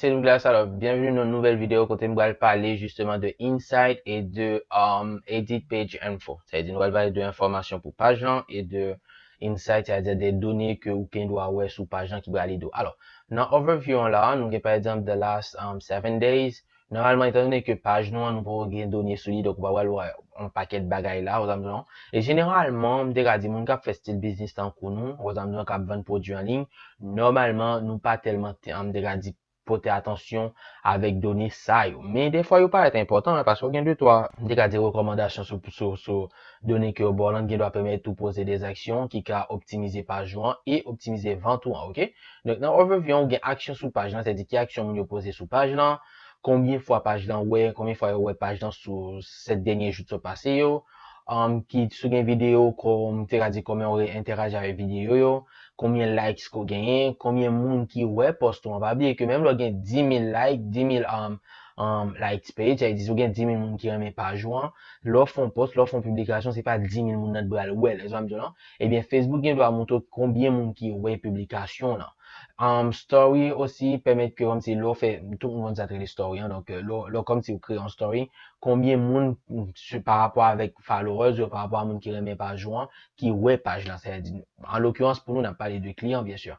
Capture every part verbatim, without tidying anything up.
Se Douglas, alò, byenveni nan yon nouvèl videyo kote m pral pale jisteman de insight e de um, edit page info. Sa vle di nou pral pale de enfòmasyon pou paj lan e de insight, sa vle di de done ke ou gen dwa wè sou paj lan ki pral ede w. Alò, nan overview an la, nou gen pa egzanp the last um, seven days. Nòmalman, etandone ke paj nou an, nou poko gen done sou li, donk ou pa pral wè yon pakèt bagay la, ou sa m di w. E jeneralman, m te ka di moun k ap fè stil biznis tankou nou, ou sa m di w, k ap vann pwodui an liy, nòmalman, nou pa tèlman, te- m te ka di, pote atansyon avèk done sa yo. Men defwa yo parèt enpòtan, paske w gen de twa, m te ka di, rekòmandasyon sou, sou, sou done ke yo ba w lan, gen dwa pèmèt ou poze de aksyon ki ka optimize paj ou an e optimize vant ou an, oke? Donk, nan overview an, ou gen aksyon sou paj lan, sètadi ki aksyon moun yo poze sou paj lan, konbyen fwa paj lan wè, konbyen fwa yo wè paj lan sou sèt dènye jou ki sot pase yo, um, ki si w gen videyo, kòm te ka di, kòman w entèraji avèk videyo yo, konbyen likes ke w genyen, konbyen moun ki wè pòs ou an. Pa bliye ke menm lè w gen dis mil like, dis mil um, um, likes page, sa vle di si w gen dis mil moun ki renmen paj ou an, lè w fè yon pòs, lè w fè yon piblikasyon, se pa dis mil moun nan t pral wè l, ou sa m di w lan. Ebyen, Facebook gen dwa montre w konbyen moun ki wè piblikasyon w lan. Um, story osi pèmèt ke kòmsi lè w fè, tout moun konn sa t rele story an, donk euh, lè w- lè w kòmsi w kreye yon story, konbyen moun mm, su- pa rapò avèk followers yo, pa rapò a moun ki renmen paj ou an, ki wè paj lan, sa vle di, an lokirans pou nou n ap pale de kliyan, byen si.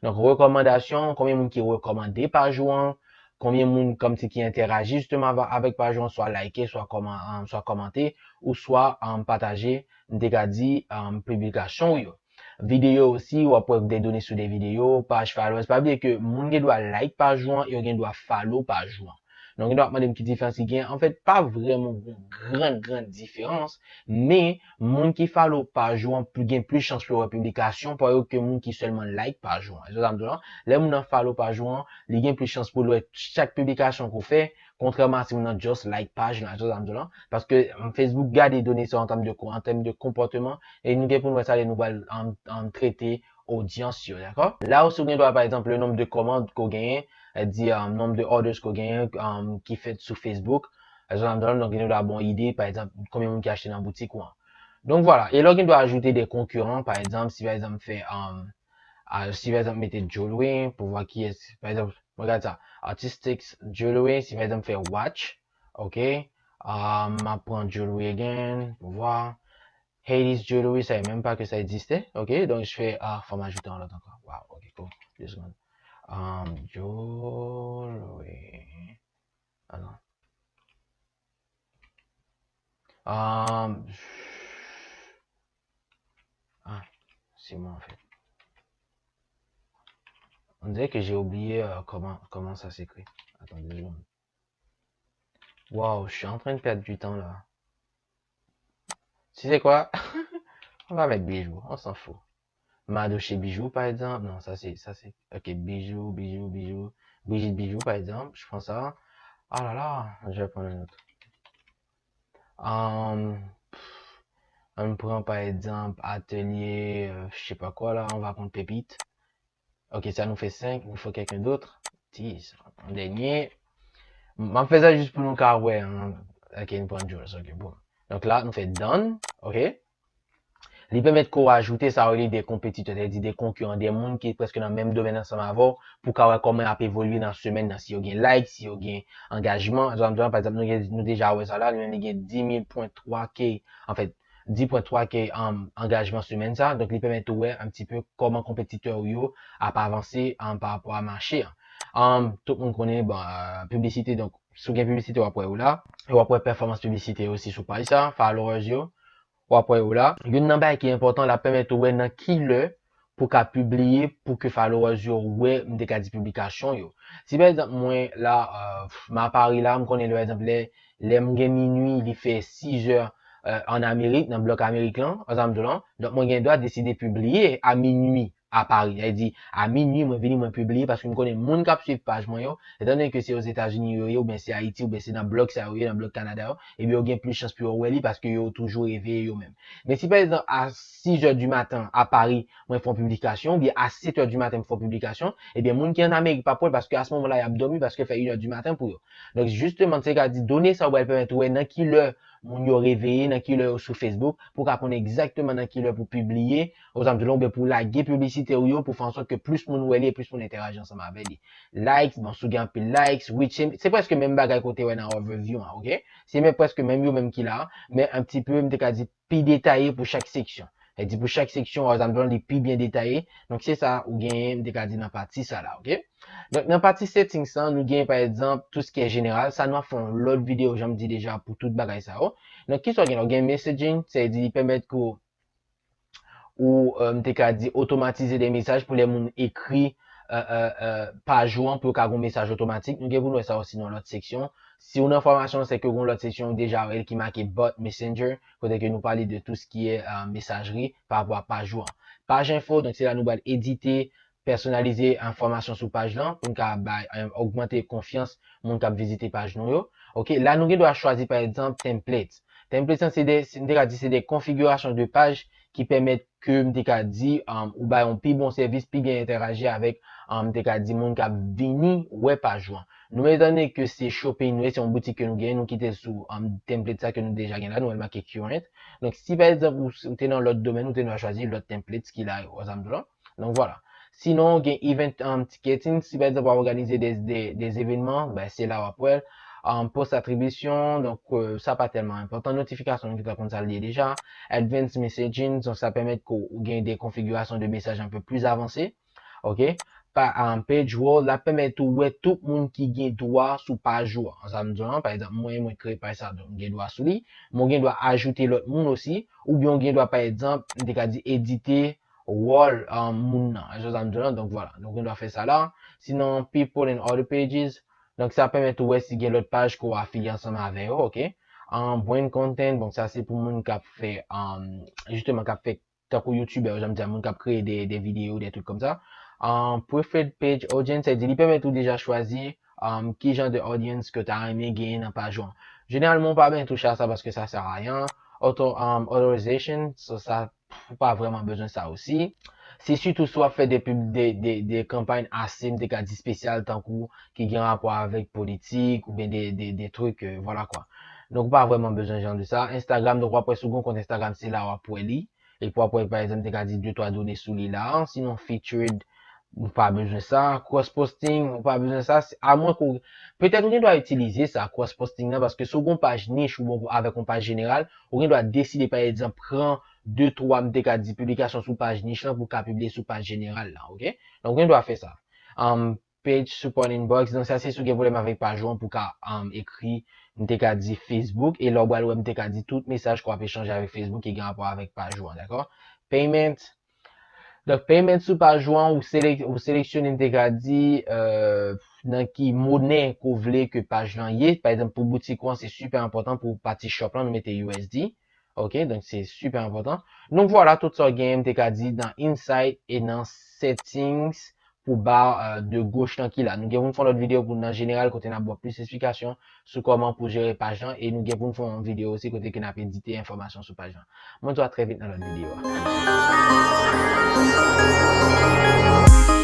Donk rekòmandasyon, konbyen moun ki rekòmande paj ou an, konbyen moun kòmsi ki entèraji jisteman avè- avèk paj ou an, swa like, swa kòman, um, swa kòmante, ou swa um, pataje, m te ka di, um, piblikasyon w yo. Videyo osi, w ap wè de done sou de videyo, paj followers. Pa bliye ke moun gen dwa like paj ou an e yo gen dwa follow paj ou an. Donk, gen dwa ap mande m ki diferans ki gen. Anfèt, pa vrèman yon gran, gran diferans, men moun ki follow paj ou an pli- gen plis chans pou yo wè piblikasyon pa yo ke moun ki sèlman like paj ou an. Èske sa m di w lan? Lè moun nan follow paj ou an, li gen plis chans pou l wè chak piblikasyon ke w fè, kontrèman a si moun nan just like paj lan, èske sa m di w lan? Paske mm, Facebook gade done sa an tèm de, an tèm de konpòteman, e nou gen pou nou wè sa lè nou pral um, um, trete odyans yo, dakò? La osi, ou gen dwa, pa egzanp, le nonb de kòmand ke w genyen, sa vle di um, nonb de orders ke w genyen um, ki fèt sou Facebook. Èske sa m di w lan? Donk, gen dwa ba w ide, pa egzanp, konbyen moun ki achte nan boutik ou an. Donk, vwala. E lè w gen dwa ajoute de konkiran, pa egzanp, si pa egzanp fè, um, a, si pa egzanp mete jewelry, pou vwa kiyès, pa egzanp, mwen gade sa, artistic jewelry, si pa egzanp fè watch, ok, um, m ap pran jewelry again, pou vwa, Hades jewelry, sa menm pa ke sa egziste, ok, donk je fais, ah, fò m ajoute yon lòt ankò, wow, ok, cool, de seconde, um, jewelry, atann. Um, ah, c'est moi en fait. On dirait que j'ai oublié euh, comment, comment ça s'écrit. Attendez deux secondes. Waouh, je suis en train de perdre du temps là. Tu sais quoi? On va mettre bijoux, on s'en fout. Madoche Bijoux, par exemple. Non, ça c'est, ça c'est. Ok, Bijoux, Bijoux, Bijoux. Brigitte Bijoux, par exemple. Je prends ça. Ah là là, je vais prendre un autre. Um, on prend par exemple atelier, euh, je sais pas quoi là, on va prendre Pépite. Ok, ça nous fait cinq, il nous faut quelqu'un d'autre. Dix. En dernier. M ap fè sa jis pou nou ka wè. Hein. Ok, nou pran Jules. Ok, bon. Donk la, nou fè done. Ok. Li pèmèt ke w ajoute sa yo rele de konpetitè, sètadi de konkiran, de moun ki prèske nan menm domèn ansanm avè w, pou w ka wè kòman y ap evolye nan semèn nan, si yo gen like, si yo gen angajman. Jan, jan, pa egzanp, nou gen, nou deja wè sa la, li menm li gen dis mil pwen twa K, anfèt, dis pwen twa K um, angajman semèn sa. Donk, li pèmèt ou wè un petit peu kòman konpetitè w yo ap avanse um, pa rapò a mache an. Um, tout moun konnen, bon, euh, piblisite, donk, si w gen piblisite, w ap wè yo la. E w ap wè pèfòmans piblisite yo osi sou paj sa, followers yo. W ap wè yo la. Youn nan bagay ki enpòtan, l ap pèmèt ou wè nan ki lè pou w ka pibliye, pou ke followers yo wè, m te ka di piblikasyon yo. Si pa egzanp, mwen la, euh, m a Paris la, m konnen, pa egzanp, lè, lè m gen minui, li fè sis è, euh, an Amerik, nan blòk Amerik lan, an sa m di w lan. Donk, mwen gen dwa deside pibliye a minui a Paris. Sa vle di, a minui, mwen vini, mwen pibliye, paske m konnen moun k ap swiv paj mwen yo, etandone ke se Ozetazini yo ye, oubyen se Ayiti, oubyen se nan blòk sa yo ye, nan blòk Kanada yo, ebyen, yo gen plis chans pou yo wè li, paske yo toujou reveye yo menm. Men si, pa egzanp, a sis è di maten a Paris, mwen fè yon piblikasyon, oubyen a sèt è di maten, m fè yon piblikasyon, ebyen, moun ki an Amerik p ap wè l, paske a se moman la, y ap dòmi, paske fè inè di maten pou yo. Donk, jisteman, se ka di, done sa yo pral pèmèt ou wè nan ki lè moun yo reveye, nan ki lè yo sou Facebook, pou w ka konn egzakteman nan ki lè pou pibliye, ou sa m di w la, oubyen pou lage piblisite w yo, pou fè an sòt ke plis moun wè li e plis moun enteraji ansanm avè li. Likes, bon, si w gen anpil likes, reach, se, se prèske menm bagay ke w te wè nan overview an, oke? Se menm, prèske menm yo menm ki la, men un petit peu, m te ka di, pi detaye pou chak seksyon. Sa di pou chak seksyon, ou sa m di w la, li pi byen detaye. Donk, se sa ou genyen, m te ka di nan pati sa la, oke? Donk, nan pati settings lan, nou genyen, pa egzanp, tout ce qui est général. Sa, nou ap fè yon lòt videyo, jan m di deja, pou tout bagay sa yo. Donk, kisa w gen la? Ou gen messaging, sa di li pèmèt ke w, ou, euh, m te ka di, otomatize de mesaj pou lè moun ekri, euh, euh, euh, paj ou an, pou yo ka gen yon mesaj otomatik. Nou gen pou nou wè sa osi nan lòt seksyon. Si w nan fòmasyon, se ke gen yon lòt seksyon deja, ki make Bot Messenger, kote ke nou pale de tout ce qui est, euh, mesajri pa rapò a paj ou an. Paj enfo, donk se la nou pral edite, pèsonalize enfòmasyon sou paj lan, pou n ka bay, euh, ogmante konfyans moun k ap vizite paj nou yo. Oke, la nou gen dwa chwazi, pa egzanp, templates. Templates lan, se de, se, m te ka di, se de konfigirasyon de paj ki pèmèt ke, m te ka di, um, ou bay yon pi bon sèvis, pi byen enteraji avèk, um, m te ka di, moun k ap vini wè paj ou an. Nou, etandone ke se Shopping nou ye, se yon boutik ke nou genyen, nou kite l sou, um, template sa ke nou deja gen la, nou wè l make current. Donk, si pa egzanp, ou, ou te nan lòt domèn, ou te dwa chwazi lòt templates ki la yo, ou sa m di w la. Donk, vwala. Sinon, gen event, um, ticketing, si pa egzanp, w ap òganize de, de, de evènman, ben, se la w ap wè l. Um, post atribisyon, donk, euh, sa pa tèlman enpòtan. Notifikasyon, nou gentan konn sa l ye deja. Advanced messaging, donk, sa pèmèt ke w gen de konfigirasyon de mesaj un peu plus avansé. Oke? Pa, um, page wall, l ap pèmèt ou wè tout moun ki gen dwa sou paj ou an. Sa m di w la, pa egzanp, mwen, mwen kreye paj sa, donk, m gen dwa sou li. Men w gen dwa ajoute lòt moun osi, oubyen w gen dwa, pa egzanp, m te ka di, edite wall, um, moun nan. Jan sa m di w la, donk, vwala. Donk, w gen dwa fè sa la. Sinon, people and other pages. Donk, sa pèmèt ou wè si gen lòt paj ke w afilye ansanm avè yo, oke? Um, brand content, donk, sa se pou moun k ap fè, um, jisteman, k ap fè tankou youtubè, jan m di a, moun k ap kreye de, de videyo, de truc comme ça. Um, preferred page audience, sa di li pèmèt ou deja chwazi, um, ki jan de audience ke w ta renmen genyen nan paj ou an. Jeneralman, ou pa bezwen touche a sa paske sa sè a ayen. Auto, um, authorization, so sa, ou pa vrèman bezwen sa osi. Se sitou si w ap fè de pib, de, de, de kanpay ase, m te ka di, espesyal, tankou ki gen rapò avèk politik oubyen de, de, de truc, euh, vwala kwa. Donk, ou pa vrèman bezwen jan de sa. Instagram, donk, w ap wè si w gen yon kont Instagram, se la w ap wè li. Epi w ap wè, pa egzanp, te ka di de twa done sou li la. Sinon, featured, ou pa bezwen sa. Cross posting, ou pa bezwen sa. Se, amwen ke w, petèt ou gen dwa itilize sa, cross posting nan, paske si w gen yon paj nich ou bon avèk yon paj jeneral, ou gen dwa deside, pa egzanp, pran de twa, m te ka di, piblikasyon sou paj nich lan pou w ka pibliye sou paj jeneral la, oke? Donk, ou gen dwa fè sa. Um, page support inbox, donk sa se si w gen pwoblèm avèk paj ou an pou w ka, um, ekri, m te ka di, Facebook, e lè w pral wè, m te ka di, tout mesaj ke w ap echanje avèk Facebook ki gen rapò avèk paj ou an, dakò? Payment, donk, payment sou paj ou an, ou selek-, ou seleksyone, m te ka di, euh, nan ki monè ke w vle ke paj lan ye. Pa egzanp, pou boutik ou an, se sipè enpòtan pou pati shop lan, nou mete U S D. Oke, donk se sipè enpòtan. Donk vwala, tout sa w genyen, m te ka di, nan insight e nan settings pou ba, euh, de goch lan ki la. Nou gen pou n fè yon lòt videyo pou nan jeneral kote n ap ba w plis esplikasyon sou kòman pou jere paj lan e nou gen pou n fè yon videyo osi kote ke n ap edite enfòmasyon sou paj lan. Mwen di w a trè vit nan lòt videyo a.